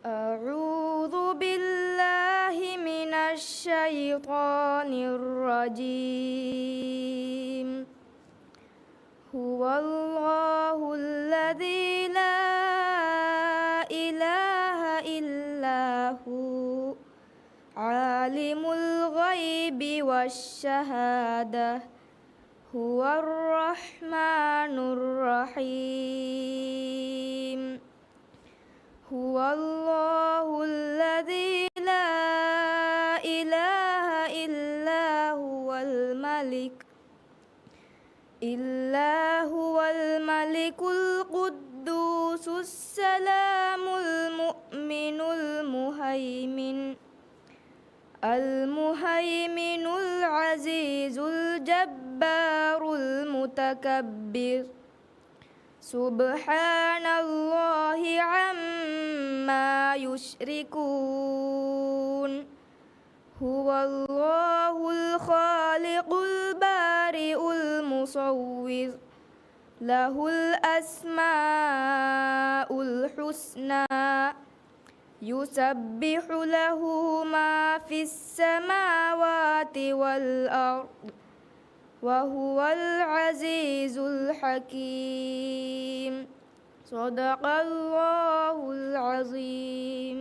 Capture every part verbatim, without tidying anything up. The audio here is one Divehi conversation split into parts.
أعوذ بالله من الشيطان الرجيم. هو الله الذي لا إله إلا هو، عالم الغيب والشهادة، هو الرحمن الرحيم. هو الله الذي لا إله إلا هو الملك، إلا هو الملك القدوس السلام المؤمن المهيمن، المهيمن العزيز الجبار المتكبر. سبحان الله عما يشركون. هو الله الخالق البارئ المصور. له الأسماء الحسنى. يسبح له ما في السماوات والأرض وهو العزيز الحكيم. صدق الله العظيم.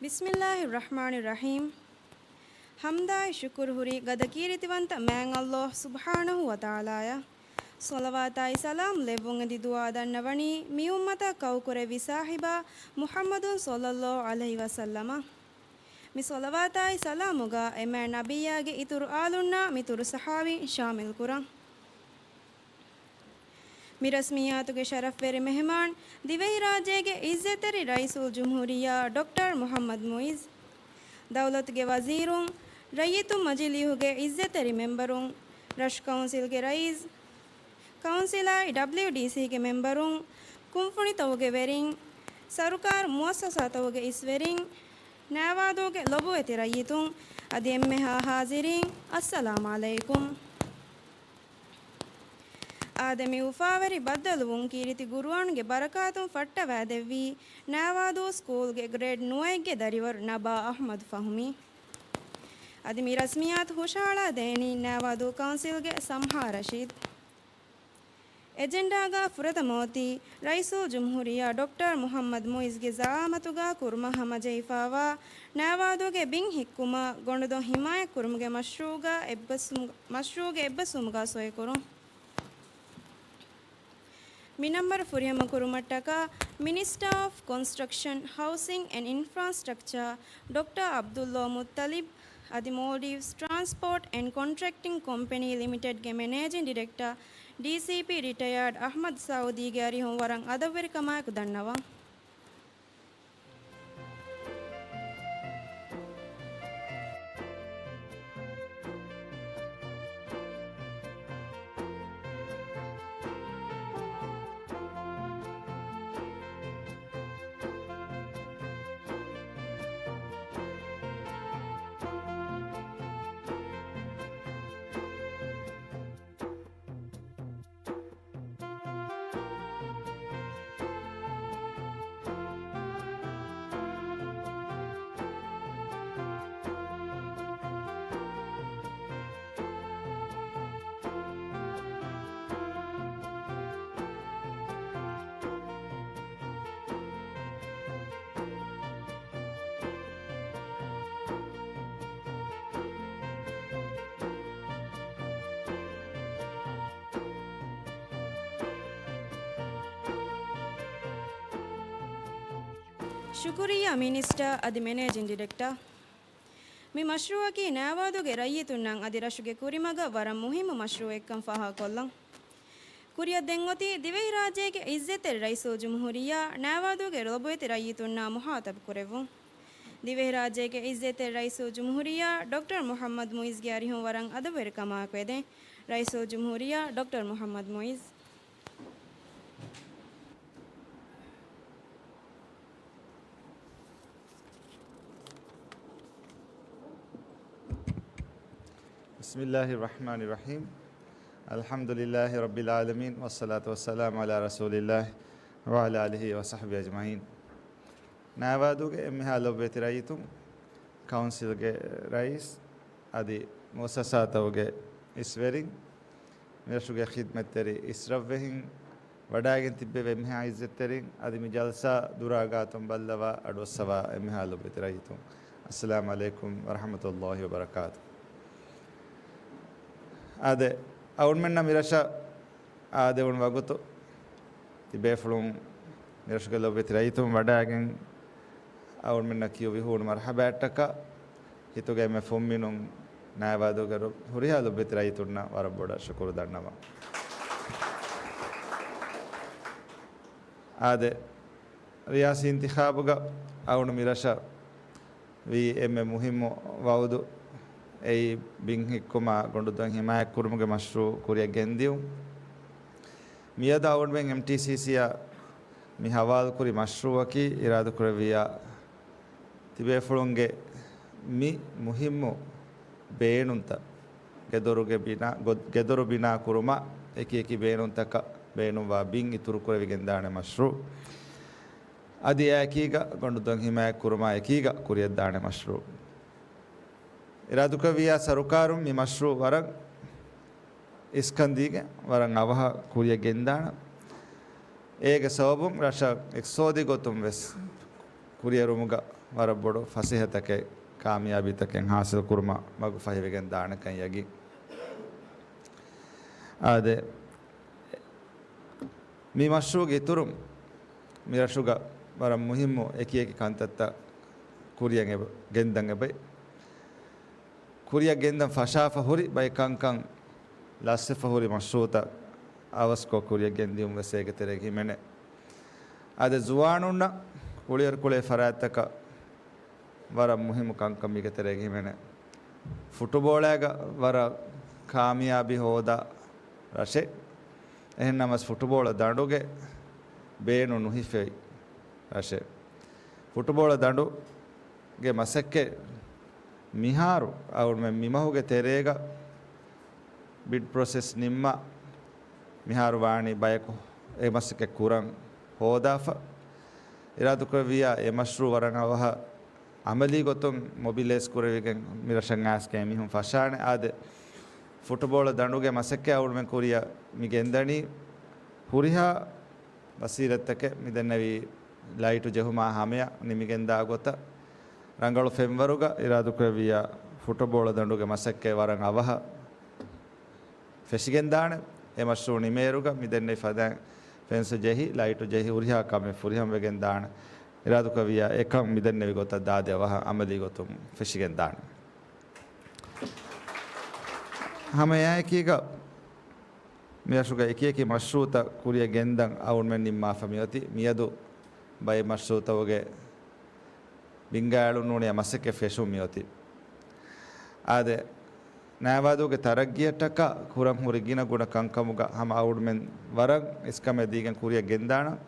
بسم الله الرحمن الرحيم. ޙަމްދާއި ޝުކުރު ހުރީ ގަދަ ކީރިތިވަންތަ މާތް ﷲ ސުބްޙާނަހޫ ވަތަޢާލާއަށް. ޞަލަވާތާއި ސަލާމް ލެއްވުން އެދި ދުޢާ ދަންނަވަނީ މި އުއްމަތަށް ކައުކުރެއްވި ޞާޙިބާ މުޙައްމަދު ޞައްލައްލާހު ޢަލައިހި ވަސައްލަމަށް. މި ޞަލަވާތާއި ސަލާމުގަ އެމާ ނަބިއްޔާގެ އިތުރު އާލުންނާ މިތުރު ޞަޙާބީން ޝާމިލް ކުރަން. މި ރަސްމިއްޔާތުގެ ޝަރަފްވެރި މެހެމާން، ދިވެހިރާއްޖޭގެ ޢިއްޒަތްތެރި ރައީސުލްޖުމްހޫރިއްޔާ ޑޮކްޓަރ މުޙައްމަދު މުޢިއްޒު، ދައުލަތުގެ ވަޒީރުން، ރައްޔިތުން މަޖިލީހުގެ ޢިއްޒަތްތެރި މެމްބަރުން، ރަށު ކައުންސިލްގެ ރައީސް، ކައުންސިލާއި ޑަބްލިއުޑީސީގެ މެމްބަރުން، ކުންފުނިތަކުގެ ވެރިން، ސަރުކާރު މުއައްސަސާތަކުގެ އިސްވެރިން، ނައިވާދޫގެ ލޮބުވެތި ރައްޔިތުން އަދި އެންމެހާ ޙާޟިރީން، އައްސަލާމް ޢަލައިކުމް. އާދެ، މި އުފާވެރި ބައްދަލުވުން ކީރިތި ޤުރުއާންގެ ބަރަކާތުން ފައްޓަވައިދެއްވީ ނައިވާދޫ ސްކޫލްގެ ގްރޭޑް ނުވައެއްގެ ދަރިވަރު ނަބާ އަޙްމަދު ފަހުމީ. އަދި މި ރަސްމިއްޔާތު ހުށަހަޅާ ދޭނީ ނައިވާދޫ ކައުންސިލްގެ ސަމްހާ ރަޝީދު. އެޖެންޑާގަ ފުރަތަމަ އޮތީ ރައީސުލްޖުމްހޫރިއްޔާ ޑޮކްޓަރ މުޙައްމަދު މުޢިއްޒުގެ ޒަޢާމަތުގަ ކުރުމަށް ހަމަޖެހިފައިވާ ނައިވާދޫގެ ބިން ހިއްކުމަށް ގޮނޑުދޮށް ޙިމާޔަތް ކުރުމުގެ މަޝްރޫޢުގަ އެއްބަސްވުމުގަ، މަޝްރޫޢުގެ އެއްބަސްވުމުގަ ސޮއިކުރުން. މި ނަންބަރު ފުރިހަމަ ކުރުމަށްޓަކާ މިނިސްޓާ އޮފް ކޮންސްޓްރަކްޝަން، ހައުސިން އެންޑް އިންފްރާސްޓްރަކްޗާ ޑޮކްޓަރ ޢަބްދުﷲ މުއްޠަލިބް އަދި މޯލްޑިވްސް ޓްރާންސްޕޯޓް އެންޑް ކޮންޓްރެކްޓިން ކޮމްޕެނީ ލިމިޓެޑްގެ މެނޭޖިން ޑިރެކްޓަރ، ޑީސީޕީ ރިޓަޔާޑް އަޙްމަދު ސަޢޫދީގެ އަރިހުން ވަރަށް އަދަބުވެރިކަމާއެކު ދަންނަވަން. ޝުކުރިއްޔާ މިނިސްޓަރ އަދި މެނޭޖިން ޑިރެކްޓަރ. މި މަޝްރޫޢަކީ ނައިވާދޫގެ ރައްޔިތުންނަށް އަދި ރަށުގެ ކުރިމަގަށް ވަރަށް މުހިއްމު މަޝްރޫޢެއްކަން ފާހަގަކޮށްލަން. ކުރިއަށް ދެން އޮތީ ދިވެހިރާއްޖޭގެ ޢިއްޒަތްތެރި ރައީސުލްޖުމްހޫރިއްޔާ ނައިވާދޫގެ ލޮބުވެތި ރައްޔިތުންނާ މުޚާޠަބު ކުރެއްވުން. ދިވެހިރާއްޖޭގެ ޢިއްޒަތްތެރި ރައީސުލްޖުމްހޫރިއްޔާ ޑޮކްޓަރ މުޙައްމަދު މުޢިއްޒުގެ އަރިހުން ވަރަށް އަދަބުވެރިކަމާއެކު އެދެން. ރައީސުލްޖުމްހޫރިއްޔާ ޑޮކްޓަރ މުޙައްމަދު މުޢިއްޒު. بسم الله الرحمن الرحيم. الحمد لله رب العالمين، والصلاة والسلام على رسول الله وعلى آله وصحبه أجمعين. ނައިވާދޫގެ އެންމެހާ ލޮބުވެތި ރައްޔިތުން، ކައުންސިލްގެ ރައީސް އަދި މުއައްސަސާތަކުގެ އިސްވެރިން، މިރަށުގެ ޚިދްމަތްތެރި އިސްރަށްވެހިން، ވަޑައިގެން ތިއްބެވި އެންމެހާ އިއްޒަތްތެރިން އަދި މި ޖަލްސާ ދުރާ ގާތުން ބައްލަވާ އަޑުއައްސަވާ އެންމެހާ ލޮބުވެތި ރައްޔިތުން، އައްސަލާމް ޢަލައިކުމް ވަރަޙްމަތުﷲ ވަބަރަކާތު. އާދެ، އަޅުގަނޑުމެންނަށް މިރަށަށް އާދެވުނު ވަގުތު ތިބޭފުޅުން މިރަށުގެ ލޮބުވެތި ރައްޔިތުން ވަޑައިގެން އަޅުގަނޑުމެންނަށް ކިޔުއްވި ހޫނު މަރުޙަބާއަށްޓަކާ ހިތުގެ އެންމެ ފުންމިނުން ނައިވާދޫގެ ރު-، ހުރިހާ ލޮބުވެތި ރައްޔިތުންނަށް ވަރަށް ބޮޑަށް ޝުކުރު ދަންނަވަން. އާދެ، ރިޔާސީ އިންތިޚާބުގަ އަޅުގަނޑު މިރަށަށް ވީ އެންމެ މުހިއްމު ވައުދު، އެއީ ބިން ހިއްކުމާ ގޮނޑުދޮށް ހިމާޔަތްކުރުމުގެ މަޝްރޫޢު ކުރިއަށް ގެންދިޔުން. މިއަދު އަޅުގަނޑުމެން އެމްޓީސީސީއަށް މި ހަވާލުކުރި މަޝްރޫޢަކީ އިރާދަކުރެއްވިއްޔާ ތިބޭފުޅުންގެ މި މުހިއްމު ބޭނުންތައް، ގެދޮރުގެ ބިނާ، ގޮ-، ގެދޮރު ބިނާ ކުރުމަށް އެކި އެކި ބޭނުންތަކަށް ބޭނުންވާ ބިން އިތުރުކުރެވިގެންދާނެ މަޝްރޫޢު. އަދި އެއާއެކީގަ ގޮނޑުދޮށް ހިމާޔަތްކުރުމާ އެކީގަ ކުރިއަށްދާނެ މަޝްރޫޢު. އިރާދަކުރެއްވިއްޔާ ސަރުކާރުން މި މަޝްރޫޢު ވަރަށް އިސްކަން ދީގެން ވަރަށް އަވަހަށް ކުރިއަށް ގެންދާނަން. އޭގެ ސަބަބުން ރަށަށް އިޤްތިޞާދީ ގޮތުން ވެސް ކުރިއެރުމުގަ ވަރަށް ބޮޑު ފަސޭހަތަކެއް، ކާމިޔާބީތަކެއް ހާސިލް ކުރުމަށް މަގު ފަހިވެގެން ދާނެކަން ޔަގީން. އާދެ، މި މަޝްރޫޢުގެ އިތުރުން މި ރަށުގަ ވަރަށް މުހިއްމު އެކި އެކި ކަންތައްތައް ކުރިއަށް އެބަ-، ގެންދަން އެބައި. ކުރިއަށް ގެންދަން ފަށާފަ ހުރި ބައެއް ކަންކަން، ލަސްވެފަ ހުރި މަޝްރޫޢުތައް އަވަސްކޮށް ކުރިއަށް ގެންދިޔުން ވެސް އޭގެ ތެރޭގަ ހިމެނޭ. އަދި ޒުވާނުންނަށް ކުޅިވަރު ކުޅޭ ފަރާތްތަކަށް ވަރަށް މުހިއްމު ކަންކަން މީގެ ތެރޭގަ ހިމެނޭ. ފުޓުބޯޅައިގަ ވަރަށް ކާމިޔާބީ ހޯދާ ރަށެއް. އެހެންނަމަސް ފުޓުބޯޅަ ދަނޑުގެ ބޭނުން ނުހިފެވި ރަށެއް. ފުޓުބޯޅަ ދަނޑުގެ މަސައްކަތް މިހާރު އަޅުގަނޑުމެން މިމަހުގެ ތެރޭގަ ބިޑް ޕްރޮސެސް ނިންމާ، މިހާރު ވާނީ ބަޔަކު އެ މަސައްކަތް ކުރަން ހޯދާފަ. އިރާދަކުރެއްވިއްޔާ އެ މަޝްރޫޢު ވަރަށް އަވަހަށް އަމަލީ ގޮތުން މޮބިލައިޒް ކުރެވިގެން މި ރަށަށް އައިސް އެމީހުން ފަށާނެ. އާދެ، ފުޓުބޯޅަ ދަނޑުގެ މަސައްކަތް އަޅުގަނޑުމެން ކުރިއަށް މި ގެންދަނީ ހުރިހާ ވަސީލަތްތަކެއް މިދެންނެވި ލައިޓު ޖެހުމާ ހަމަޔަށް ނިމިގެންދާ ގޮތަށް ރަނގަޅު ފެންވަރުގަ އިރާދަކުރެއްވިއްޔާ ފުޓުބޯޅަ ދަނޑުގެ މަސައްކަތް ވަރަށް އަވަހަށް ފެށިގެންދާނެ. އެ މަޝްރޫޢު ނިމޭއިރުގަ މިދެންނެވި ފަދައިން ފެންސު ޖެހި، ލައިޓު ޖެހި، ހުރިހާ ކަމެއް ފުރިހަމަވެގެން ދާނެ. އިރާދަކުރެއްވިއްޔާ އެކަން މިދެންނެވި ގޮތަށް ދާދި އަވަހަށް އަމަލީ ގޮތުން ފެށިގެން ދާނެ. ހަމަ އެއާއެކީގަ މިރަށުގަ އެކި އެކި މަޝްރޫޢުތައް ކުރިއަށް ގެންދަން އަޅުގަނޑުމެން ނިންމާފަ މިއޮތީ. މިއަދު ބައެއް މަޝްރޫޢުތަކުގެ ބިންގާއެޅުން ނޫނީ މަސައްކަތް ފެށުން މިއޮތީ. އާދެ، ނައިވާދޫގެ ތަރައްގީއަށްޓަކާ ކުރަން ހުރި ގިނަ ގުނަ ކަންކަމުގަ ހަމަ އަޅުގަނޑުމެން ވަރަށް އިސްކަމެއް ދީގެން ކުރިއަށް ގެންދާނަން.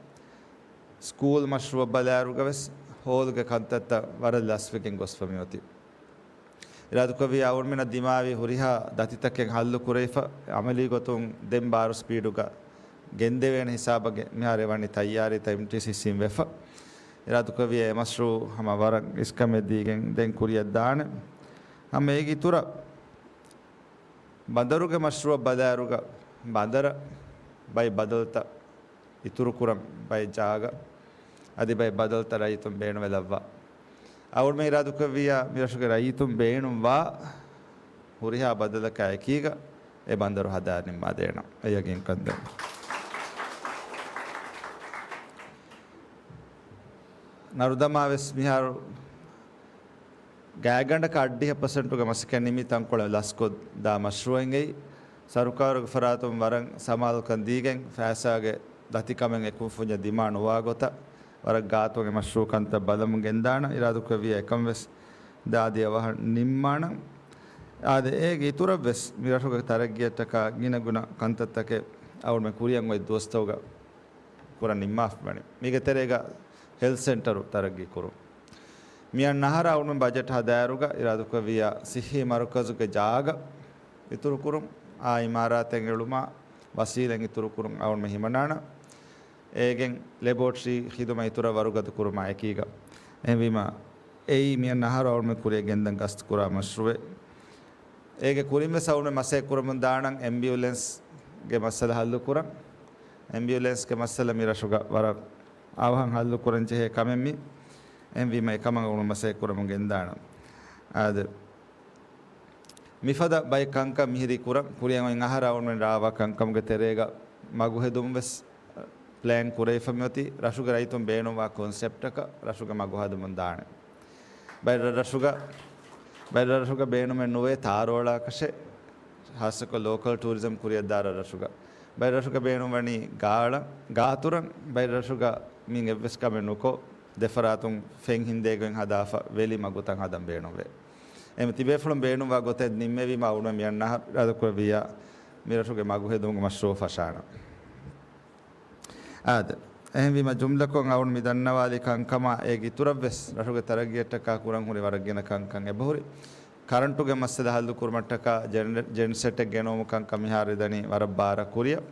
ސްކޫލް މަޝްރޫޢަށް ބަލާއިރުގަ ވެސް ހޯލްގެ ކަންތައްތައް ވަރަށް ލަސްވެގެން ގޮސްފަ މިއޮތީ. އިރާދަކުރެއްވިއްޔާ އަޅުގަނޑުމެންނަށް ދިމާވި ހުރިހާ ދަތިތަކެއް ހައްލު ކުރެވިފަ، އަމަލީ ގޮތުން ދެން ބާރު ސްޕީޑުގަ ގެންދެވޭނެ ހިސާބަށް މިހާރު ވަނީ ތައްޔާރީތައް އެމްޓީސީސީން ވެފަ. އިރާދަކުރެއްވިއްޔާ އެ މަޝްރޫޢު ހަމަ ވަރަށް އިސްކަމެއް ދީގެން ދެން ކުރިއަށް ދާނެ. ހަމަ އޭގެ އިތުރަށް ބަނދަރުގެ މަޝްރޫޢަށް ބަލާއިރުގަ ބަނދަރަށް ބައެއް ބަދަލުތައް އިތުރުކުރަން ބައެއް ޖާގަ އަދި ބައެއް ބަދަލުތައް ރައްޔިތުން ބޭނުންވެލައްވާ. އަޅުގަނޑުމެން އިރާދަކުރެއްވިއްޔާ މިރަށުގެ ރައްޔިތުން ބޭނުންވާ ހުރިހާ ބަދަލަކާ އެކީގަ އެ ބަނދަރު ހަދާ ނިންމާދޭނަން އެ ޔަގީންކަން ދެން. ނަރުދަމާ ވެސް މިހާރު ގާތްގަނޑަކަށް އަށްޑިހަ ޕަސެންޓުގެ މަސައްކަތް ނިމި ތަންކޮޅެއް ލަސްކޮށްދާ މަޝްރޫޢެއް އެއީ. ސަރުކާރުގެ ފަރާތުން ވަރަށް ސަމާލުކަން ދީގެން ފައިސާގެ ދަތިކަމެއް އެކުންފުންޏަށް ދިމާ ނުވާ ގޮތަށް ވަރަށް ގާތުން އެ މަޝްރޫޢު ކަންތައް ބަލަމުން ގެންދާނަން. އިރާދަކުރެއްވިއްޔާ އެކަން ވެސް ދާދި އަވަހަށް ނިންމާނަން. އާދެ، އޭގެ އިތުރަށް ވެސް މި ރަށުގެ ތަރައްގީއަށްޓަކާ ގިނަ ގުނަ ކަންތައްތަކެއް އަޅުގަނޑުމެން ކުރިއަށް އޮތް ދުވަސްތަކުގަ ކުރަން ނިންމާފަ ވަނީ. މީގެ ތެރޭގަ ހެލްތު ސެންޓަރު ތަރައްގީ ކުރުން. މިއަށް ނަހަރަށް އަޅުގަނޑުމެން ބަޖެޓް ހަދާއިރުގަ އިރާދަކުރެއްވިއްޔާ ސިއްހީ މަރުކަޒުގެ ޖާގަ އިތުރުކުރުން، އާ އިމާރާތެއް އެޅުމާ، ވަސީލަތް އިތުރުކުރުން އަޅުގަނޑުމެން ހިމަނާނަން. އޭގެން ލެބޯޓްރީ ޚިދުމަތް އިތުރަށް ވަރުގަދަ ކުރުމާ އެކީގަ. އެހެންވީމާ، އެއީ މިއަންނަ އަހަރު އަޅުގަނޑުމެން ކުރިއަށް ގެންދަން ގަސްތު ކުރާ މަޝްރޫއެއް. އޭގެ ކުރިން ވެސް އަޅުގަނޑުމެން މަސައްކަތް ކުރަމުން ދާނަން އެމްބިއުލެންސްގެ މައްސަލަ ހައްލު ކުރަން. އެމްބިއުލެންސްގެ މައްސަލަ މި ރަށުގަ ވަރަށް އަވަހަށް ހައްލު ކުރަން ޖެހޭ ކަމެއް މި. އެހެންވީމާ، އެކަމަށް އަޅުގަނޑު މަސައްކަތް ކުރަމުން ގެންދާނަން. އާދެ، މިފަދަ ބައެއް ކަންކަން މިހިރީ ކުރަން. ކުރިއަށް އޮތް އަހަރަށް އަޅުގަނޑުމެން ރާވާ ކަންކަމުގެ ތެރޭގަ މަގު ހެދުން ވެސް ޕްލޭން ކުރެވިފަ މިއޮތީ. ރަށުގެ ރައްޔިތުން ބޭނުންވާ ކޮންސެޕްޓަކަށް ރަށުގެ މަގު ހަދަމުން ދާނެ. ބައެއް ރަށްރަށުގަ، ބައެއް ރަށްރަށުގަ ބޭނުމެއް ނުވޭ ތާރޯޅާކަށެއް، ހާއްސަކޮށް ލޯކަލް ޓޫރިޒަމް ކުރިއަށްދާ ރަށްރަށުގަ. ބައެއް ރަށުގަ ބޭނުންވަނީ ގާޅަ، ގާތުރަން. ބައެއް ރަށުގަ މިއިން އެއްވެސް ކަމެއް ނުކޮށް، ދެފަރާތުން ފެން ހިންދޭގޮތް ހަދާފަ ވެލި މަގުތައް ހަދަން ބޭނުންވޭ. އެހެން ތިބޭފުޅުން ބޭނުންވާ ގޮތެއް ނިންމެވީމަ އަޅުގަނޑު މިއަންނަ އަހަރު އިރާދަކުރެއްވިއްޔާ، މި ރަށުގެ މަގު ހެދުމުގެ މަޝްރޫއު ފަށާނަން. އާދެ، އެހެންވީމަ ޖުމްލަކޮށް އަޅުގަނޑު މި ދަންނަވާލި ކަންކަމާ އޭގެ އިތުރަށްވެސް ރަށުގެ ތަރައްގީއަށްޓަކާ ކުރަން ހުރި ވަރަށް ގިނަ ކަންކަން އެބަހުރި. ކަރަންޓުގެ މައްސަލަ ހައްލު ކުރުމަށްޓަކާ ޖެނެ-، ޖެންސެޓެއް ގެނައުމު ކަންކަން މިހާރު ދަނީ ވަރަށް ބާރަށް ކުރިއަށް.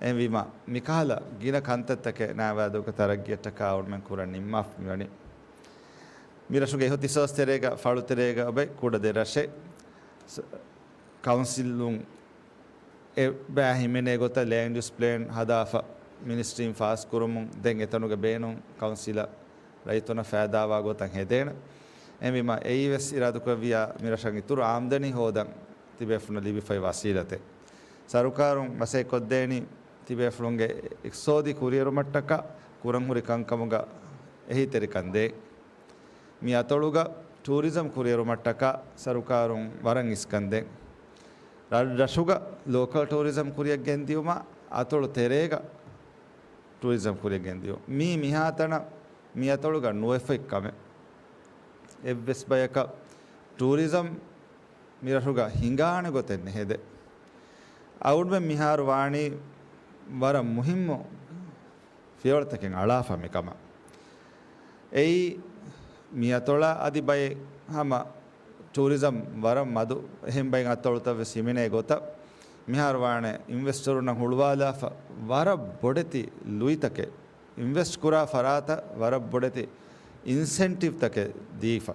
އެހެންވީމަ، މިކަހަލަ ގިނަ ކަންތައްތަކެއް ނައިވާދޫގެ ތަރައްގީއަށްޓަކާ އަޅުގަނޑުމެން ކުރަން ނިންމާފަ މިވަނީ. މި ރަށުގެ އިހުތިސޯސް ތެރޭގަ، ފަޅު ތެރޭގަ އޮބެ ކުޑަ ދެ ރަށެއް ސ-، ކައުންސިލުން އެބައި ހިމެނޭ ގޮތަށް ލޭންޑް ޔޫސް ޕްލޭން ހަދާފަ މިނިސްޓްރީން ފާސް ކުރުމުން ދެން އެތަނުގެ ބޭނުން ކައުންސިލަށް ރައްޔިތުންނަށް ފައިދާވާ ގޮތަށް ހެދޭނެ. އެހެންވީމަ އެއީ ވެސް އިރާދަކުރެއްވިއްޔާ މި ރަށަށް އިތުރު އާމްދަނީ ހޯދަން ތިބޭފުޅުންނަށް ލިބިފައި ވަސީލަތެއް. ސަރުކާރުން މަސައްކަތް ކޮށްދޭނީ ތިބޭފުޅުންގެ އިޤްތިޞާދު ކުރިއެރުމަށްޓަކާ ކުރަން ހުރި ކަންކަމުގަ އެހީތެރިކަން ދޭން. މި އަތޮޅުގަ ޓޫރިޒަމް ކުރިއެރުމަށްޓަކާ ސަރުކާރުން ވަރަށް އިސްކަން ދޭން. ރަށް-، ރަށުގަ ލޯކަލް ޓޫރިޒަމް ކުރިއަށް ގެންދިއުމާ އަތޮޅު ތެރޭގަ ޓޫރިޒަމް ކުރިއަށް ގެންދިއުން. މީ މިހާތަނަށް މި އަތޮޅުގަ ނުވެފައި ކަމެއް. އެއްވެސް ބަޔަކަށް ޓޫރިޒަމް މި ރަށުގަ ހިނގާނެ ގޮތެއް ނެހެދެ. އަޅުގަނޑުމެން މިހާރު ވާނީ ވަރަށް މުހިއްމު ފިޔަވަޅުތަކެއް އަޅާފަ މިކަމަށް. އެއީ މި އަތޮޅާ އަދި ބައެއް ހަމަ ޓޫރިޒަމް ވަރަށް މަދު އެހެން ބައެއް އަތޮޅުތައް ވެސް ހިމެނޭ ގޮތަށް މިހާރު ވާނެ އިންވެސްޓަރުންނަށް ހުޅުވާލާފަ ވަރަށް ބޮޑެތި ލުއިތަކެއް، އިންވެސްޓް ކުރާ ފަރާތަށް ވަރަށް ބޮޑެތި އިންސެންޓިވްތަކެއް ދީފަ،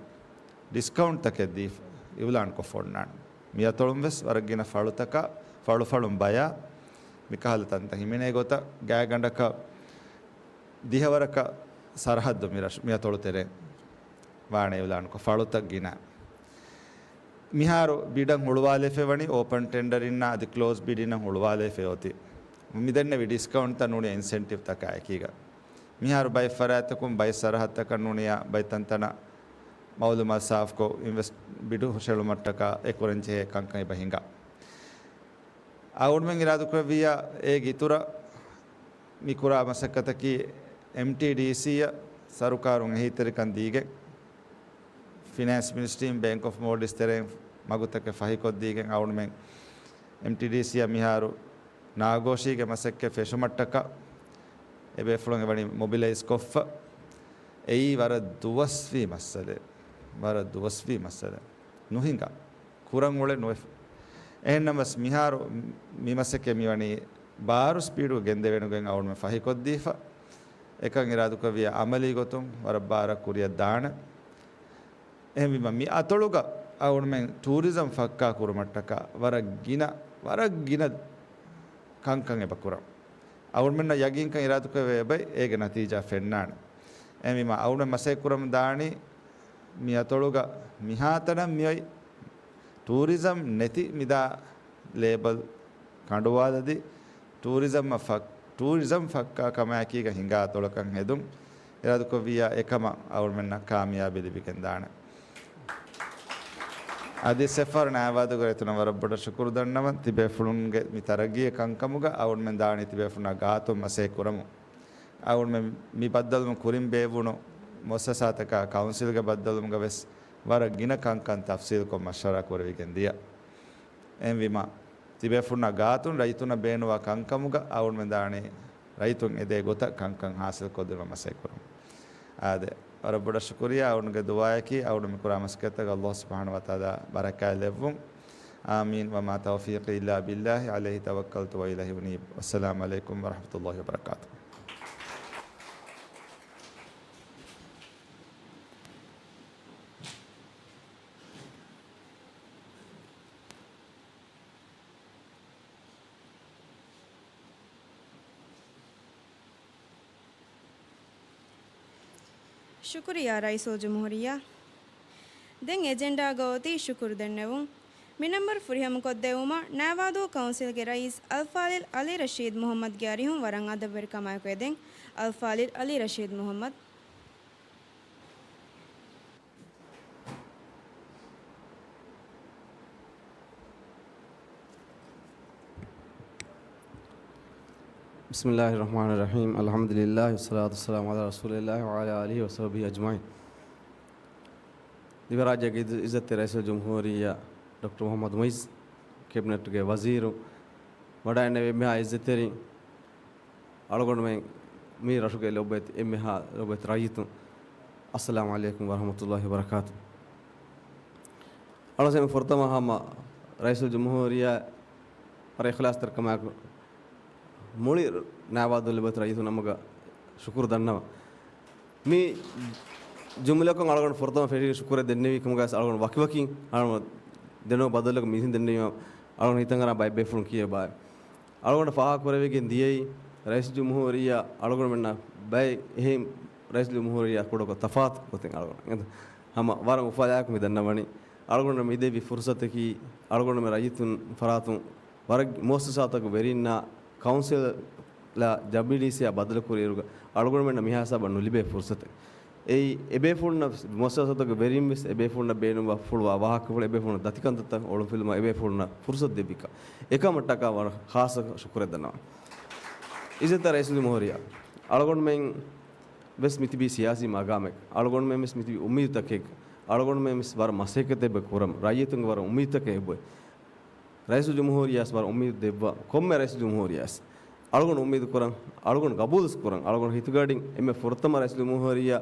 ޑިސްކައުންޓްތަކެއް ދީފަ، އިއުލާންކޮށްފަ އޮންނާނެ. މި އަތޮޅުން ވެސް ވަރަށް ގިނަ ފަޅުތަކާ، ފަޅުފަޅުން ބަޔާ، މިކަހަލަ ތަންތަން ހިމެނޭ ގޮތަށް، ގާތްގަނޑަކަށް ދިހަވަރަކަށް ސަރަހައްދު މި ރަށު، މި އަތޮޅު ތެރޭ ވާނެ އިއުލާންކޮށް ފަޅުތައް ގިނަ. މިހާރު ބިޑަށް ހުޅުވާލެފަ ވަނީ އޯޕަން ޓެންޑަރިންނާ އަދި ކްލޯސް ބިޑިންނަށް ހުޅުވާލެފަ އޮތީ. މިދެންނެވި ޑިސްކައުންޓްތައް ނޫނީ އިންސެންޓިވްތަކާ އެކީގަ. މިހާރު ބައެއް ފަރާތްތަކުން ބައެއް ސަރަހައްދުތަކަށް ނޫނިޔާ ބައެއް ތަންތަނަށް މައުލޫމާތު ސާފުކޮށް އިންވެސްޓް ބިޑު ހުށައެޅުމަށްޓަކާ އެ ކުރަންޖެހޭ ކަންކަން އެބަ ހިނގާ. އަޅުގަނޑުމެން އިރާދަކުރެއްވިއްޔާ އޭގެ އިތުރަށް މި ކުރާ މަސައްކަތަކީ އެމްޓީޑީސީއަށް ސަރުކާރުން އެހީތެރިކަން ދީގެން، ފިނޭންސް މިނިސްޓްރީން ބޭންކް އޮފް މޯލްޑިވްސް ތެރެއިން މަގުތަކެއް ފަހިކޮށްދީގެން އަޅުގަނޑުމެން އެމްޓީޑީސީއަށް މިހާރު ނާގޯޝީގެ މަސައްކަތް ފެށުމަށްޓަކާ އެބޭފުޅުން އެވަނީ މޮބިލައިޒް ކޮށްފަ. އެއީ ވަރަށް ދުވަސްވީ މައްސަލައެއް. ވަރަށް ދުވަސްވީ މައްސަލައެއް. ނުހިނގާ. ކުރަން އުޅެ ނުވެފަ. އެހެންނަމަސް މިހާރު މި މަސައްކަތް މިވަނީ ބާރު ސްޕީޑު ގެންދެވޭނެގޮތް އަޅުގަނޑުމެން ފަހިކޮށްދީފަ. އެކަން އިރާދަކުރެއްވިއްޔާ އަމަލީ ގޮތުން ވަރަށް ބާރަށް ކުރިއަށް ދާނެ. އެހެންވީމަ، މި އަތޮޅުގަ އަޅުގަނޑުމެން ޓޫރިޒަމް ފައްކާ ކުރުމަށްޓަކާ ވަރަށް ގިނަ، ވަރަށް ގިނަ ކަންކަން އެބަ ކުރަން. އަޅުގަނޑުމެންނަށް ޔަގީންކަން އިރާދަކުރެވޭ އެބައި އޭގެ ނަތީޖާ ފެންނާނެ. އެހެންވީމަ، އަޅުގަނޑުމެން މަސައްކަތް ކުރަމުން ދާނީ މި އަތޮޅުގަ މިހާތަނަށް މިއޮތް ޓޫރިޒަމް ނެތި މިދާ ލޭބަލް ކަނޑުވާލަދީ، ޓޫރިޒަމްއަށް ފަ-، ޓޫރިޒަމް ފައްކާ ކަމާއެކީގަ ހިނގާ އަތޮޅަކަށް ހެދުން އިރާދަކުރެއްވިއްޔާ އެކަމަށް އަޅުގަނޑުމެންނަށް ކާމިޔާބީ ލިބިގެންދާނެ. އަދި އެއްފަހަރު ނައިވާދޫގެ ރައްޔިތުންނަށް ވަރަށް ބޮޑަށް ޝުކުރު ދަންނަވަން. ތިބޭފުޅުންގެ މި ތަރައްގީގެ ކަންކަމުގަ އަޅުގަނޑުމެން ދާނީ ތިބޭފުޅުންނާ ގާތުން މަސައްކަތް ކުރަމުން. އަޅުގަނޑުމެން މި ބައްދަލުވުން ކުރިން ބޭއްވުނު މުއައްސަސާތަކާ ކައުންސިލްގެ ބައްދަލުވުމުގަ ވެސް ވަރަށް ގިނަ ކަންކަން ތަފްސީލްކޮށް މަޝްވަރާ ކުރެވިގެން ދިޔަ. އެހެންވީމަ، ތިބޭފުޅުންނާ ގާތުން ރައްޔިތުންނަށް ބޭނުންވާ ކަންކަމުގަ އަޅުގަނޑުމެން ދާނީ ރައްޔިތުން އެދޭ ގޮތަށް ކަންކަން ހާސިލްކޮށްދިނުމަށް މަސައްކަތް ކުރަމުން. އާދެ، ވަރަށް ބޮޑަށް ޝުކުރިއްޔާ. އަޅުގަނޑުގެ ދުޢާއަކީ އަޅުގަނޑު މި ކުރާ މަސައްކަތަށް ﷲ ސުބްޙާނަހޫ ވަތަޢާލާ ބަރަކާތް ލެއްވުން. آمين، وما توفيقي إلا بالله، عليه توكلت وإليه أنيب. والسلام عليكم ورحمة الله وبركاته. ޝުކުރިއްޔާ ރައީސުލްޖުމްހޫރިއްޔާ. ދެން އެޖެންޑާގަ އޮތީ ޝުކުރު ދެންނެވުން. މި ނަންބަރު ފުރިހަމަކޮށްދެއްވުމަށް ނައިވާދޫ ކައުންސިލްގެ ރައީސް އަލްފާޟިލް ޢަލީ ރަޝީދު މުޙައްމަދު ގެ އަރިހުން ވަރަށް އަދަބުވެރިކަމާއެކު އެދެން. އަލްފާޟިލް ޢަލީ ރަޝީދު މުޙައްމަދު. بسم الله الرحمن الرحيم. الحمد لله والصلاة والسلام على رسول الله وعلى آله وصحبه أجمعين. ދިވެހިރާއްޖޭގެ އިއްޒަ-، އިއްޒަތްތެރި ރައީސުލްޖުމްހޫރިއްޔާ ޑޮކްޓަރ މުޙައްމަދު މުޢިއްޒު، ކެބިނެޓުގެ ވަޒީރު، ވަޑައިންނެވި އެންމެހާ އިއްޒަތްތެރިން، އަޅުގަނޑުމެން މި ރަށުގެ ލޮބުވެތި އެންމެހާ ލޮބުވެތި ރައްޔިތުން، އައްސަލާމު ޢަލައިކުމް ވަރަޙްމަތުﷲި ވަބަރަކާތު. އަޅުގަނޑު ފުރަތަމަ ހަމަ ރައީސުލްޖުމްހޫރިއްޔާ ވަރަށް އިޚްލާޞްތެރިކަމާއެކު މުޅި ނައިވާދޫ ލޮބުވެތި ރައްޔިތުން ނަމުގަ ޝުކުރު ދަންނަވަން. މި ޖުމްލަކޮށް އަޅުގަނޑު ފުރަތަމަ ފެށިގެން ޝުކުރެއް ދެންނެވީ ކަމުގައި އަޅުގަނޑު ވަކިވަކިން އަޅުގަނޑު ދެނެވުނު ބަދަލުގަ މިހެން ދެންނެވީމަ އަޅުގަނޑު ހިތަށް އަރާ ބައެއް ބޭފުޅުން ކިޔޭ ބާއެއް. އަޅުގަނޑަށް ފާހަގަކުރެވިގެން ދިޔައީ ރައީސުލްޖުމްހޫރިއްޔާ އަޅުގަނޑުމެންނަށް ބައެއް އެހެން ރައީސުލްޖުމްހޫރިއްޔާ ކުޑަކޮށް ތަފާތު ގޮތެއް އަޅުގަނޑު ހަމަ ވަރަށް އުފަލާއެކު މި ދަންނަވަނީ. އަޅުގަނޑު މި ދެއްވި ފުރުސަތަކީ އަޅުގަނޑުމެން ރައްޔިތުން ފަރާތުން ވަރަށް މުއައްސަސާތަކުގެ ވެރިންނާ ކައުންސިލްއާ ޖަޑީސީއާ ބަދަލުކުރިއިރުގަ އަޅުގަނޑުމެންނަށް މިހާ ހިސާބަށް ނުލިބޭ ފުރުސަތެއް. އެއީ، އެބޭފުޅުންނަށް މުއައްސަސާތަކުގެ ވެރިން ވެސް އެބޭފުޅުންނަށް ބޭނުންވާ ފުޅުވާ ވާހަކަފުޅު އެބޭފުޅުންނަށް ދަތި ކަންތައްތައް އޮޅުންފިލުމަށް އެބޭފުޅުންނަށް ފުރުސަތު ދެއްވިކަން. އެކަމަށްޓަކާ ވަރަށް ޚާއްޞަ ޝުކުރެއް ދަންނަވަން. އިއްޒަތްތެރި ރައީސުލްޖުމްހޫރިއްޔާ، އަޅުގަނޑުމެން ވެސް މިތިބީ ސިޔާސީ މަގާމެއް. އަޅުގަނޑުމެން ވެސް މިތިބީ އުއްމީދުތަކެއް. އަޅުގަނޑުމެން ވެސް ވަރަށް މަސައްކަތް އެބަ ކުރަން. ރައްޔިތުންގެ ވަރަށް އުއްމީދުތަކެއް އެބައޮތް. ރައީސުލްޖުމްހޫރިއްޔާ ވަރަށް އުއްމީދު ދެއްވާ ކޮންމެ ރައީސުލްޖުމްހޫރިއްޔާ ވެސް އަޅުގަނޑު އުއްމީދު ކުރަން، އަޅުގަނޑު ގަބޫލުވެސް ކުރަން. އަޅުގަނޑު ހިތުގަޑިން އެންމެ ފުރަތަމަ ރައީސުލްޖުމްހޫރިއްޔާ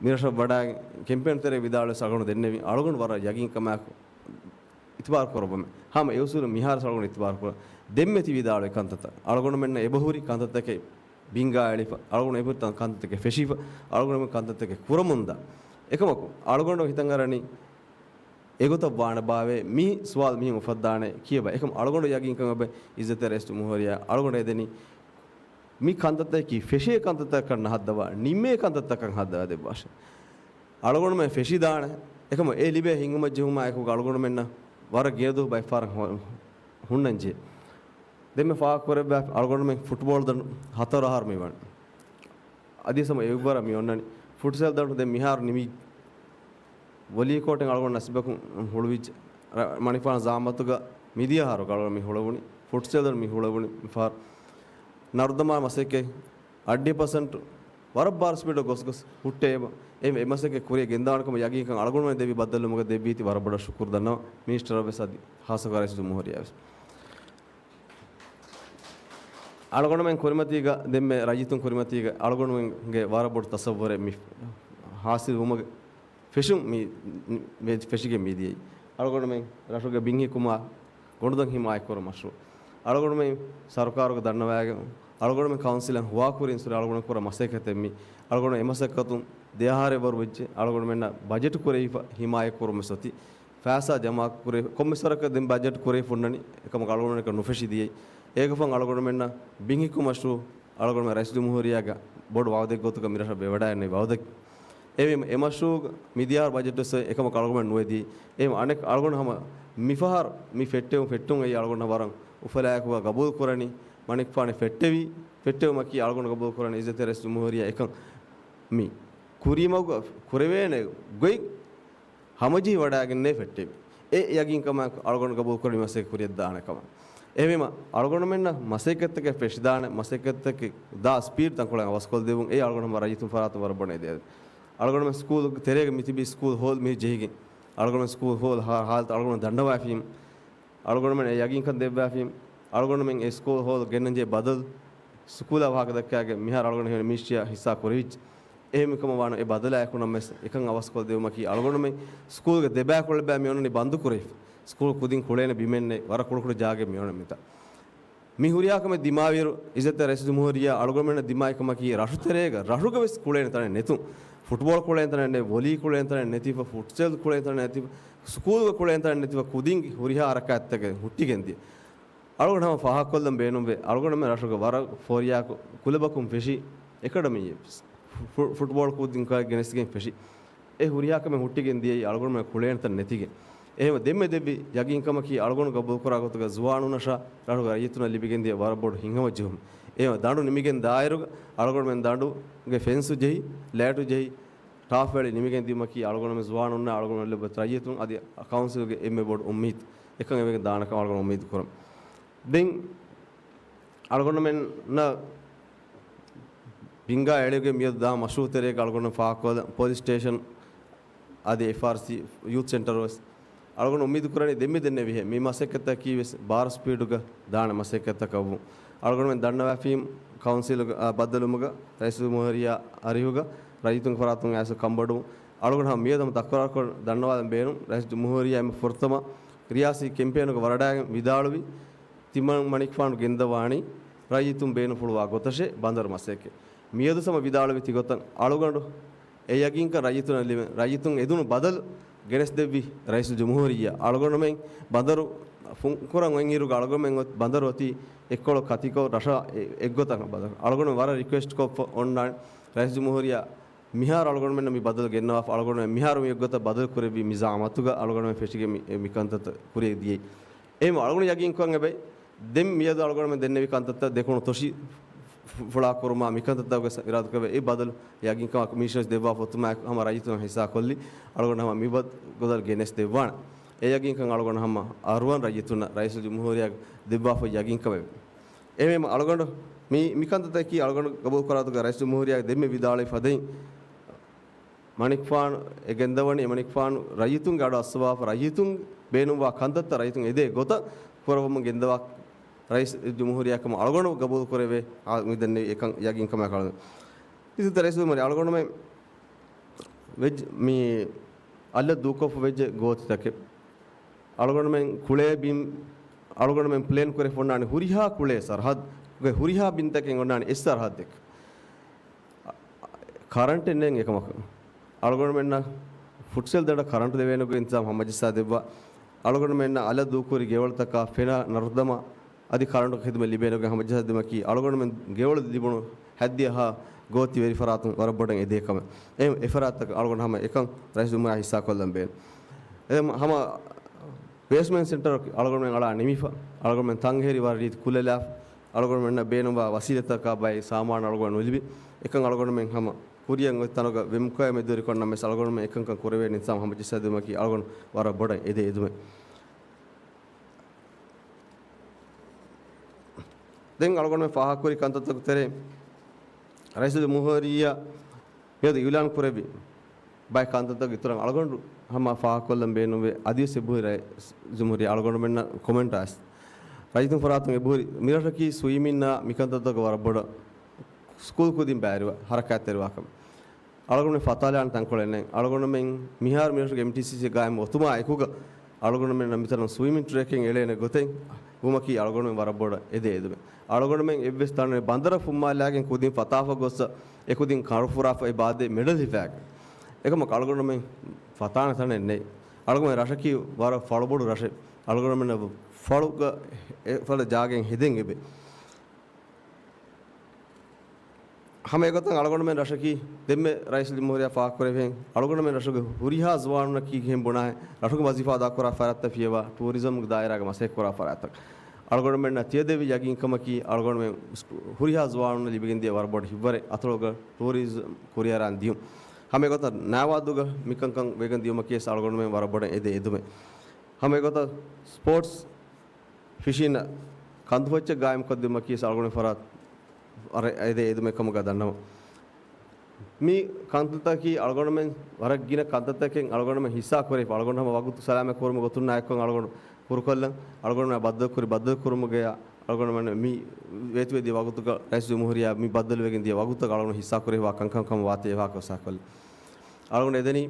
މިރަށަށް ވަޑައި ކެމްޕޭން ތެރޭ ވިދާޅުވެސް އަޅުގަނޑު ދެންނެވި. އަޅުގަނޑު ވަރަށް ޔަގީންކަމާއެކު އިތުބާރު ކުރައްވަމެ. ހަމަ އެއުސޫލުން މިހާރު އަޅުގަނޑު އިތުބާރު ކުރަން. ދެންމެ ތި ވިދާޅުވި ކަންތައްތައް އަޅުގަނޑުމެންނަށް އެބަހުރި ކަންތައްތަކެއް ބިންގާ އެޅިފަ، އަޅުގަނޑު އެބަހުރި ތަން ކަންތައްތަކެއް ފެށިފަ، އަޅުގަނޑުމެން ކަންތައްތަކެއް ކުރަމުންދާ. އެކަމަކު އަޅުގަނޑު ހިތަށް އަރަނީ އެގޮތަށް ވާނެ ބާވޭ މި ސުވާލު މިހެން އުފައްދާނެ ކިޔަބަ. އެކަމް އަޅުގަނޑު ޔަގީންކަން އެބަ އިއްޒަތްތެރި ރައީސް ޖުމްހޫރިއްޔާ އަޅުގަނޑު އެދެނީ މި ކަންތައްތަކަކީ ފެށޭ ކަންތައްތަކަކަށް ނަހައްދަވާ، ނިންމޭ ކަންތައްތަކަކަށް ހައްދަވާ ދެއްވާށެ. އަޅުގަނޑުމެން ފެށިދާނެ. އެކަމަ އެ ލިބޭ ހިނގުމަށްޖެހުމާއެކު އަޅުގަނޑުމެންނަށް ވަރަށް ގިނަ ދުވަހު ބައެއް ފަހަރަށް ހު-، ހުންނަންޖެހޭ. ދެންމެ ފާހަގަކުރެއްވާ އަޅުގަނޑުމެން ފުޓްބޯޅަ ދަނޑު ހަތަރު އަހަރު މި ވަނީ. އަދިވެސް ހަމަ އެއްވަރަށް މި އޮންނަނީ. ފުޓްސަލް ދަނޑު ދެން މިހާރު ނިމި ވޮލީ ކޯޓެއް އަޅުގަނޑު ނަސީބަކުން ހުޅުވިއްޖެ. ރ-، މަނިކުފާނު ޒަޢާމަތުގަ މިދިޔަ އަހަރު އަޅުގަނޑު މި ހުޅުވުނީ. ފުޓްސަލް ދަނޑު މި ހުޅުވުނީ މިފަހަރު. ނަރުދަމާ މަސައްކަތް އަށްޑިހަ ޕަސެންޓު ވަރަށް ބާރު ސްޕީޑަށް ގޮސްގޮސް ހުއްޓޭ އެ، އެ މަސައްކަތް ކުރިއަށް ގެންދާނެ ކަމަށް ޔަގީންކަން އަޅުގަނޑުމެން ދެއްވި ބައްދަލުވުމުގަ ދެއްވީތީ ވަރަށް ބޮޑަށް ޝުކުރު ދަންނަވަން. މިނިސްޓަރަށް ވެސް އަދި ޚާއްޞަކޮށް ރައީސް ޖުމްހޫރިއްޔާ ވެސް. އަޅުގަނޑުމެން ކުރިމަތީގަ ދެންމެ ރައްޔިތުން ކުރިމަތީގަ އަޅުގަނޑުމެންގެ ވަރަށް ބޮޑު ތަސައްވުރެއް މި ހާސިލް ވުމުގެ ފެށުން މި، މި ފެށިގެން މިދިޔައީ. އަޅުގަނޑުމެން ރަށުގެ ބިން ހިއްކުމާ ގޮނޑުދޮށް ހިމާޔަތްކުރު މަޝްރޫއު. އަޅުގަނޑުމެން ސަރުކާރުގެ ދަންނަވައިގެން އަޅުގަނޑުމެން ކައުންސިލަށް ހުވާކުރި އިންސުރެ އަޅުގަނޑު ކުރާ މަސައްކަތެއް މި. އަޅުގަނޑު އެ މަސައްކަތުން ދެއަހަރެއް ވަރު ވެއްޖެ. އަޅުގަނޑުމެންނަށް ބަޖެޓު ކުރެވިފަ ހިމާޔަތްކުރުމެއް ސޮތި. ފައިސާ ޖަމާ ކުރެ، ކޮންމެ ސަރަކަށް ދެން ބަޖެޓް ކުރެވިފަ ހުންނަނީ. އެކަމަކު އަޅުގަނޑުމެންނަކަށް ނުފެށި ދިޔައީ. އޭގެފަހުން އަޅުގަނޑުމެންނަށް ބިން ހިއްކު މަޝްރޫއު އަޅުގަނޑުމެން ރައީސް ޖުމްހޫރިއްޔާގެ ބޮޑު ވައުދެއް ގޮތުގަ މިރަށަށް ވެވަޑައިގެންނެވި ވައުދެއް. އެހެންވީމަ އެ މަޝްރޫއުގަ މިދިޔަ އަހަރު ބަޖެޓްވެސް އެކަމަކު އަޅުގަނޑުމެން ނުވެދިޔައީ. އެހެން އަނެއް އަޅުގަނޑު ހަމަ މިފަހަރު މި ފެއްޓެވުން ފެއްޓުން އެއީ އަޅުގަނޑު ވަރަށް އުފަލާއެކު ގަބޫލު ކުރަނީ. މަނިކުފާނެ ފެއްޓެވީ، ފެއްޓެވުމަކީ އަޅުގަނޑު ގަބޫލު ކުރަނީ އިއްޒަތްތެރި ރައީސް ޖުމްހޫރިއްޔާ އެކަން މި ކުރީމަގު ކުރެވޭނެ ގޮތް ހަމަޖެހި ވަޑައިގެންނޭ ފެއްޓެވި. އެ ޔަގީންކަމާއެކު އަޅުގަނޑު ގަބޫލުކުރަނީ މަސައްކަތް ކުރިއަށްދާނެ ކަމަށް. އެހެންވީމަ އަޅުގަނޑުމެންނަށް މަސައްކަތްތަކެއް ފެށިދާނެ، މަސައްކަތްތަކެއް ދާ ސްޕީޑް ތަންކޮޅެއް އަވަސްކޮށްދެއްވުން އެއީ އަޅުގަނޑު ހަމަ ރައްޔިތުން ފަރާތުން ވަރަށް ބޮޑަށް އެދޭ. އަޅުގަނޑުމެން ސްކޫލުގެ ތެރޭގަ މިތިބީ ސްކޫލް ހޯލް މި ޖެހިގެން އަޅުގަނޑުމެން ސްކޫލް ހޯލް ހާ-، ހާލަތު އަޅުގަނޑު ދަންނަވައިފީމަ. އަޅުގަނޑުމެން އެ ޔަގީންކަން ދެއްވާފީމަ. އަޅުގަނޑުމެން އެ ސްކޫލް ހޯލް ގެންނަންޖެހޭ ބަދަލު ސްކޫލާ ވާހަކަ ދައްކާގެން މިހާރު އަޅުގަނޑު ހިމެނޭ މިނިސްޓްރީއާ ހިއްސާ ކުރެވިއްޖެ. އެހެންވީމަ ވާނަމަ އެ ބަދަލާއެކު ނަމަވެސް އެކަން އަވަސްކޮށްދެއްވުމަކީ އަޅުގަނޑުމެން ސްކޫލްގެ ދެބައިކުޅަ ބައި މި އޮންނަނީ ބަންދު ކުރެވިފަ. ސްކޫލް ކުދިން ކުޅޭނެ ބިމެއް ނެތް، ވަރަށް ކުޑަކުޑަ ޖާގައެއް މިއޮންނަ މިތާ. މި ހުރިހާ ކަމެއް ދިމާވިއިރު، އިއްޒަތްތެރި ރައީސުލްޖުމްހޫރިއްޔާ އަޅުގަނޑުމެންނަށް ދިމާވި ކަމަކީ، ރަށުތެރޭގަ ރަށުގަ ވެސް ކުޅޭނެ ތަނެއް ނެތުން، ފުޓްބޯޅަ ކުޅޭނެ ތަނެއް ނެތް، ވޮލީ ކުޅޭނެ ތަނެއް ނެތިފަ، ފުޓްސަލް ކުޅޭނެ ތަނެއް ނެތިފަ، ސްކޫލްގަ ކުޅޭނެ ތަނެއް ނެތިފަ، ކުދިން ހުރިހާ ހަރަކާތްތަކެއް ހުއްޓިގެން ދިޔަ. އަޅުގަނޑު ހަމަ ފާހަގަކޮށްލަން ބޭނުންވޭ، އަޅުގަނޑުމެން ރަށުގަ ވަރަށް ފޯރިޔާ ކު-، ކުލަބަކުން ފެށި، އެކަޑަމީއެއް ފު-، ފުޓްބޯޅަ ކުދިން ކާ ގެނެސްގެން ފެށި. އެ ހުރިހާ ކަމެއް ހުއްޓިގެން ދިޔައީ އަޅުގަނޑުމެން ކުޅޭނެ ތަން ނެތިގެން. އެހެން ދެންމެ ދެއްވި ޔަގީންކަމަކީ، އަޅުގަނޑު ގަބޫލުކުރާ ގޮތުގަ ޒުވާނުންނަށާ ރަށުގެ ރައްޔިތުންނަށް ލިބިގެން ދިޔަ ވަރަށް ބޮޑު ހިތްހަމަޖެހުމެއް. އެ ދަނޑު ނިމިގެން ދާއިރުގަ އަޅުގަނޑުމެން ދަނޑުގެ ފެންސު ޖެހި، ލައިޓު ޖެހި، ޓާފް އެޅި ނިމިގެން ދިޔުމަކީ އަޅުގަނޑުމެން ޒުވާނުންނާ އަޅުގަނޑު ލޮބުވެތި ރައްޔިތުން އަދި ކައުންސިލްގެ އެންމެ ބޮޑު އުއްމީދު. އެކަން އެބަ ދާނެކަން އަޅުގަނޑު އުއްމީދު ކުރަން. ދެން އަޅުގަނޑުމެންނަށް ބިންގާ އެޅިގެން މިއަދު ދާ މަޝްރޫޢު ތެރޭގަ އަޅުގަނޑު ފާހަގަކޮށްލަން ޕޮލިސް ސްޓޭޝަން އަދި އެފްއާރްސީ ޔޫތު ސެންޓަރު ވެސް އަޅުގަނޑު އުއްމީދު ކުރަނީ ދެންމެ ދެންނެވިހެން މި މަސައްކަތަކީ ވެސް ބާރަ ސްޕީޑުގަ ދާނެ މަސައްކަތަކަށް ވުން. އަޅުގަނޑުމެން ދަންނަވާފީމު ކައުންސިލް ބައްދަލުވުމުގަ ރައީސުލްޖުމްހޫރިއްޔާ އަރިހުގަ ރައްޔިތުންގެ ފަރާތުން އައިސް ކަންބޮޑުވުން. އަޅުގަނޑު ހަމަ މިއަދު ހަމަ ތަކުރާރުކޮށް ދަންނަވާލަން ބޭނުން. ރައީސުލްޖުމްހޫރިއްޔާ އެންމެ ފުރަތަމަ ރިޔާސީ ކެމްޕޭނުގަ ވަރަޑައިގެން ވިދާޅުވި، ތިމަން މަނިކުފާނު ގެންދަވާނީ ރައްޔިތުން ބޭނުންފުޅުވާ ގޮތަށޭ ބަނދަރު މަސައްކަތް. މިއަދު ހަމަ ވިދާޅުވި ތިގޮތަށް އަޅުގަނޑު އެ ޔަގީންކަން ރައްޔިތުންނަށް ލިބެން. ރައްޔިތުން އެދުނު ބަދަލު ގެނެސްދެއްވި ރައީސުލްޖުމްހޫރިއްޔާ. އަޅުގަނޑުމެން ބަނދަރު ފުންކުރަން އޮތްއިރުގަ އަޅުގަނޑުމެން އޮތް ބަނދަރު އޮތީ އެއްކޮޅު ކަތިކޮށް ރަށަށް އެ-، އެއްގޮތަށް ބަނދަރު. އަޅުގަނޑު ވަރަށް ރިކުއެސްޓް ކޮށްފަ އޮންނާނެ ރައީސުލްޖުމްހޫރިއްޔާ މިހާރު އަޅުގަނޑުމެންނަށް މި ބަދަލު ގެންނަވާފަ، އަޅުގަނޑުމެން މިހާރު މި އެއްގޮތަށް ބަދަލު ކުރެއްވީ މި ޒައުމަތުގަ އަޅުގަނޑުމެން ފެށިގެން މި، މި ކަންތައްތައް ކުރިއަށް ދިޔައީ. އެހެން އަޅުގަނޑު ޔަގީންކޮށް އެބައި ދެން މިއަދު އަޅުގަނޑުމެން ދެންނެވި ކަންތައްތައް ދެކުނު ތޮށި ފު-، ފުޅާ ކުރުމާ މި ކަންތައްތަކުގެ އިރާދަކުރެވޭ އެ ބަދަލު ޔަގީންކަމަށް މީޝަސް ދެއްވާފަ އޮތުމާ ހަމަ ރައްޔިތުން ހިއްސާ ކޮށްލި އަޅުގަނޑު ހަމަ މި ބަދަލު ގެނެސް ދެއްވާނެ. އެ ޔަގީންކަން އަޅުގަނޑު ހަމަ އަރުވަން ރައްޔިތުންނަށް ރައީސުލްޖުމްހޫރިއްޔާ ދެއްވާފަ ޔަގީންކަމެވެ. އެހެންވީމަ އަޅުގަނޑު މި، މި ކަންތައްތަކީ އަޅުގަނޑު ގަބޫލު ކުރާތުގަ ރައީސުލްޖުމްހޫރިއްޔާ ދެންމެ ވިދާޅުވި ފަދައިން މަނިކުފާނު އެ ގެންދަވަނީ، އެ މަނިކުފާނު ރައްޔިތުންގެ އަޑު އައްސަވާފަ، ރައްޔިތުން ބޭނުންވާ ކަންތައްތައް ރައްޔިތުން އެދޭ ގޮތަށް ކުރައްވަމުން ގެންދަވާ ރައީސުލްޖުމްހޫރިއްޔާ ކަމަށް އަޅުގަނޑު ގަބޫލު ކުރެވޭ، އާ، މި ދެންނެވި އެކަން ޔަގީންކަމާ ކަޅުން. އިއްޒަތްތެރި ރައީސުލްޖުމްހޫރިއްޔާ އަޅުގަނޑުމެން ވެއްޖެ މި އަލަށް ދޫކޮށްފަ ވެއްޖެ ގޯތިތަކެއް. އަޅުގަނޑުމެން ކުޅޭ ބިން، އަޅުގަނޑުމެން ޕްލޭން ކުރެފަ އޮންނާނެ ހުރިހާ ކުޅޭ ސަރަހައްދުގެ ހުރިހާ ބިންތަކެއް އޮންނާނެ އެއް ސަރަހައްދެއް. ކަރަންޓެއް ނެތް އެކަމަކު. އަޅުގަނޑުމެންނަށް ފުޓްސަލް ދަނޑަށް ކަރަންޓު ދެވޭނެގޮތް އިންތިޒާމް ހަމަޖައްސާ ދެއްވާ. އަޅުގަނޑުމެންނަށް އަލަށް ދޫކުރި ގެވަޅުތަކާ ފެނާ ނަރުދަމާ އަދި ކަރަންޓު ޚިދުމަތް ލިބޭނެގޮތް ހަމަޖައްސާ ދެއްވުމަކީ އަޅުގަނޑުމެން ގެވަޅު ލިބުނު ހައްދިޔަހާ ގޯތި ވެރިފަރާތުން ވަރަށް ބޮޑަށް އެދޭ ކަމެއް. އެ، އެފަރާތްތަކަށް އަޅުގަނޑު ހަމަ އެކަން ރައީސް ޖުމްހޫރިއްޔާ ހިއްސާކޮށްލަން ބޭނުން. އެ، ހަމަ ބޭސްމަންޓް ސެންޓަރ އަޅުގަނޑުމެން އަޅާ ނިމިފަ، އަޅުގަނޑުމެން ތަންހޭރި ވަރަށް ރީތި ކުލަލާފަ، އަޅުގަނޑުމެންނަށް ބޭނުންވާ ވަސީލަތްތަކާ ބައި ސާމާނު އަޅުގަނޑު ނުލިބި، އެކަން އަޅުގަނޑުމެން ހަމަ ކުރިއަށް އޮތް ތަނުގަ ވެމްކޯއާ މެދުވެރިކޮށް ނަމަވެސް އަޅުގަނޑުމެން އެކަންކަން ކުރެވޭ ނިޒާމް ހަމަޖައްސާދިއުމަކީ އަޅުގަނޑު ވަރަށް ބޮޑަށް އެދޭ އެދުމެއް. ދެން އަޅުގަނޑުމެން ފާހަގަކުރި ކަންތައްތަކުގެ ތެރެއިން ރައީސުލްޖުމްހޫރިއްޔާ މިއަދު އިއުލާން ކުރެއްވި ބައެއް ކަންތައްތަކުގެ އިތުރަށް އަޅުގަނޑު ހަމަ ފާހަގަކޮށްލަން ބޭނުންވޭ، އަދިވެސް އެބަހުރި ރައީސް ޖުމްހޫރިއްޔާ އަޅުގަނޑުމެންނަށް ކޮމެންޓް އައިސް. ރައްޔިތުން ފަރާތުން އެބަހުރި މިރަށަކީ ސްވިމިންއާ މިކަންތައްތަކުގަ ވަރަށް ބޮޑަށް ސްކޫލް ކުދިން ބައިވެރިވާ ހަރަކާތްތެރިވާ ކަމެއް. އަޅުގަނޑުމެން ފަތާލާނެ ތަންކޮޅެއް ނެތް. އަޅުގަނޑުމެން މިހާރު މިރަށުގެ އެމްޓީސީސީ ގާއިމް އޮތުމާ އެކުގަ އަޅުގަނޑުމެންނަށް މިތަނުން ސްވިމިން ޓްރެކެއް އެޅޭނެ ގޮތެއް ވުމަކީ އަޅުގަނޑުމެން ވަރަށް ބޮޑަށް އެދޭ އެދުމެއް. އަޅުގަނޑުމެން އެއްވެސް ތަނެއް ބަނދަރަށް ފުއްމާލާގެން ކުދިން ފަތާފަ ގޮއްސަ އެކުދިން ކަރުފުރާފަ އެ ބާދޭ މެޑަލް ހިފާގެން. އެކަމަކު އަޅުގަނޑުމެން ފަތާނެ ތަނެއް ނެތް. އަޅުގަނޑުމެން ރަށަކީ ވަރަށް ފަޅުބޮޑު ރަށެއް. އަޅުގަނޑުމެންނަށް ފަޅުގަ އެ ފަދަ ޖާގައެއް ހެދެން އެބެ. ހަމަ އެގޮތަށް އަޅުގަނޑުމެން ރަށަކީ ދެންމެ ރައީސުލްޖުމްހޫރިއްޔާ ފާހަގަކުރެވިހެން އަޅުގަނޑުމެން ރަށުގެ ހުރިހާ ޒުވާނުންނަކީ ކިހެން ބުނާހެން ރަށުގެ ވަޒީފާ އަދާކުރާ ފަރާތްތައް ފިޔަވާ ޓޫރިޒަމްގެ ދާއިރާގަ މަސައްކަތްކުރާ ފަރާތްތައް. އަޅުގަނޑުމެންނަށް ތިޔަދެއްވި ޔަގީންކަމަކީ އަޅުގަނޑުމެން ހުރިހާ ޒުވާނުންނަށް ލިބިގެންދިޔަ ވަރަށް ބޮޑު ހިތްވަރެއް އަތޮޅުގަ ޓޫރިޒަމް ކުރިއަރާން ދިޔުން. ހަމަ އެގޮތަށް ނާވާދޫގަ މިކަންކަން ވެގެން ދިޔުމަކީ ވެސް އަޅުގަނޑުމެން ވަރަށް ބޮޑަށް އެދޭ އެދުމެއް. ހަމަ އެގޮތަށް ސްޕޯޓްސް ފިށީން ކަންތައްތައް ގާއިމްކޮށްދިއުމަކީ އަޅުގަނޑު ފަރާތް ވަރަށް އެދޭ އެދުމެއް ކަމުގަ ދަންނަވަން. މި ކަންތައްތަކީ އަޅުގަނޑުމެން ވަރަށް ގިނަ ކަންތައްތަކެއް އަޅުގަނޑުމެން ހިއްސާ ކުރެވިފަ، އަޅުގަނޑު ހަމަ ވަގުތު ސަލާމަތް ކުރުމުގެ ގޮތުންނާ އެއްކޮށް އަޅުގަނޑު ކުރުކޮށްލަން، އަޅުގަނޑުމެން ބައްދަލުކުރި ބައްދަލުކުރުމުގެ އަޅުގަނޑުމެން މި ވޭތުވެދިޔަ ވަގުތުގަ ރައީސް ޖުމްހޫރިއްޔާ މި ބައްދަލުވެގެން ދިޔަ ވަގުތަކަށް އަޅުގަނޑު ހިއްސާ ކުރެވިފަ ކަންކަން ކަމަށް ވާތީ އެވާހަކަ ސާކޮށްލި. އަޅުގަނޑު އެދެނީ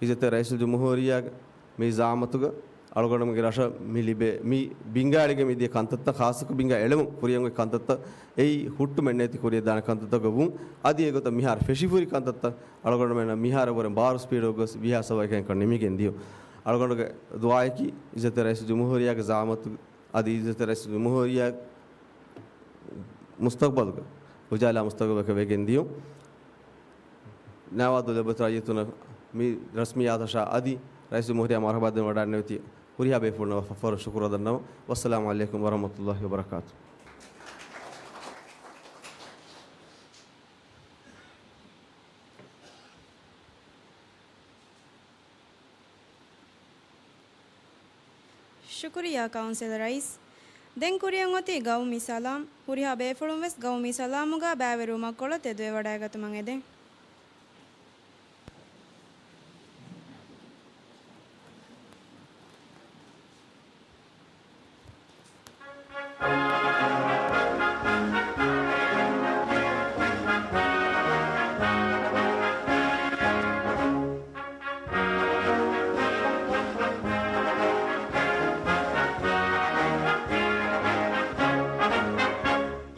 އިއްޒަތްތެރި ރައީސުލްޖުމްހޫރިއްޔާގެ މި ޒައުމަތުގަ އަޅުގަނޑުމެންގެ ރަށަށް މި ލިބޭ، މި ބިންގާ އެޅިގެން މިދިޔަ ކަންތައްތައް، ޚާއްޞަކޮށް ބިންގާ އެޅެމުން ކުރިއަށް އޮތް ކަންތައްތައް، އެއީ ހުއްޓުމެއް ނެތި ކުރިއަށް ދާނެ ކަންތައްތަކަށް ވުން، އަދި އެގޮތަށް މިހާރު ފެށިފުރި ކަންތައްތައް އަޅުގަނޑުމެންނަށް މިހާރަށްވުރެ ބާރު ސްޕީޑުގަ ގޮސް ވީހާ ސަވާއެކަން ނިމިގެން ދިޔުން. އަޅުގަނޑުގެ ދުޢާއަކީ، އިއްޒަތްތެރި ރައީސުލްޖުމްހޫރިއްޔާގެ ޒަޢާމަތު، އަދި އިއްޒަތްތެރި ރައީސުލްޖުމްހޫރިއްޔާ މުސްތަޤްބަލުގަ، އުޖާލާ މުސްތަޤްބަލަކަށް ވެގެން ދިޔުން. ނަވާދު ލެބުވެތި ރައްޔިތުންނަށް މި ރަސްމިއްޔާތަށާ އަދި ރައީސުލްޖުމްހޫރިއްޔާ މަރުޙަބާ ދެން ވަޑައިގަންނަވެތި ހުރިހާ ބޭފުޅުންނަށް ފަށްފަށު ޝުކުރު އަދަންނަވަން. ވައްސަލާމު ޢަލައިކުމް ވަރަޙްމަތުﷲި ވަބަރަކާތުހު. ޝުކުރިއްޔާ ކައުންސިލް ރައީސް. ދެން ކުރިއަށް އޮތީ ގައުމީ ސަލާމް. ހުރިހާ ބޭފުޅުން ވެސް ގައުމީ ސަލާމުގަ ބައިވެރިވުމަށް ކޮޅަށް ތެދުވެވަޑައިގަތުމަށް އެދެން.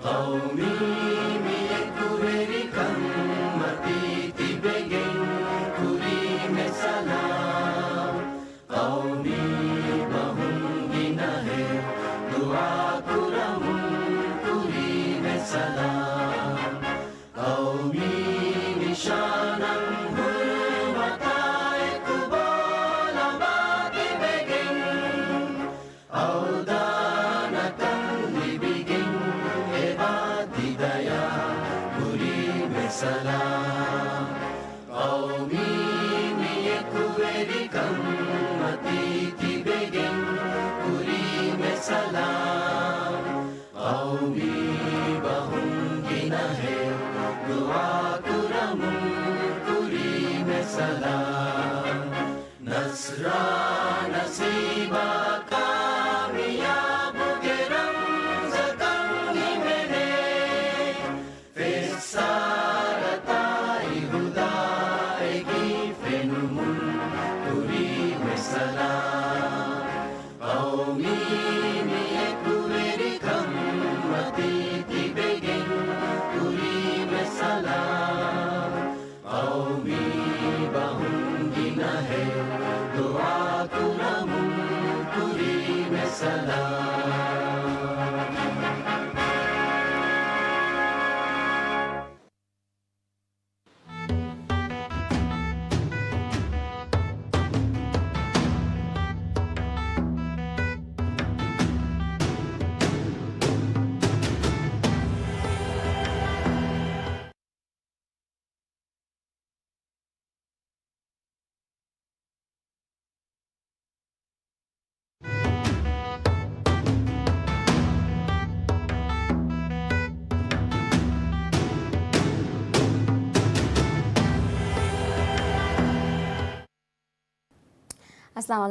ޤައުމީ މި އެކުވެރިކަން މަތީ ތިބެގެން ކުރީމެ ސަލާމް. ޤައުމީ ބަހުން ގިނަހެޔޮ ދުޢާ ކުރަމުން ކުރީމެ ސަލާމް. ޤައުމީ ނިޝާނަށް ހުރުމަތާ އެކު ބޯލަމާ ތިބެގެން އަވްދާނަކަން ލިބިގެން އެބާ ތި ދަޔާ ކުރީމެ ސަލާމް. ޤައުމީ މި އެކުވެރިކަން މަތީ ތިބެގެން ކުރީމެ ސަލާމް. ޤައުމީ ބަހުން ގިނަހެޔޮ ދުޢާ ކުރަމުން ކުރީމެ ސަލާމް. ނަޞްރާ ނަސީބާ ކާމިޔާބުގެ ރަމްޒަކަށް ހިމެނޭ. ފެއްސާރަތާއި ހުދާއެކީ ފެނުމުން ކުރީމެ ސަލާމް. ޤައުމީ މި އެކުވެރިކަން މަތީ ތިބެގެން ކުރީމެ ސަލާމް. ޤައުމީ ބަހުން ގިނަހެޔޮ ދުޢާ ކުރަމުން ކުރީމެ ސަލާމް. އައްސަލާމު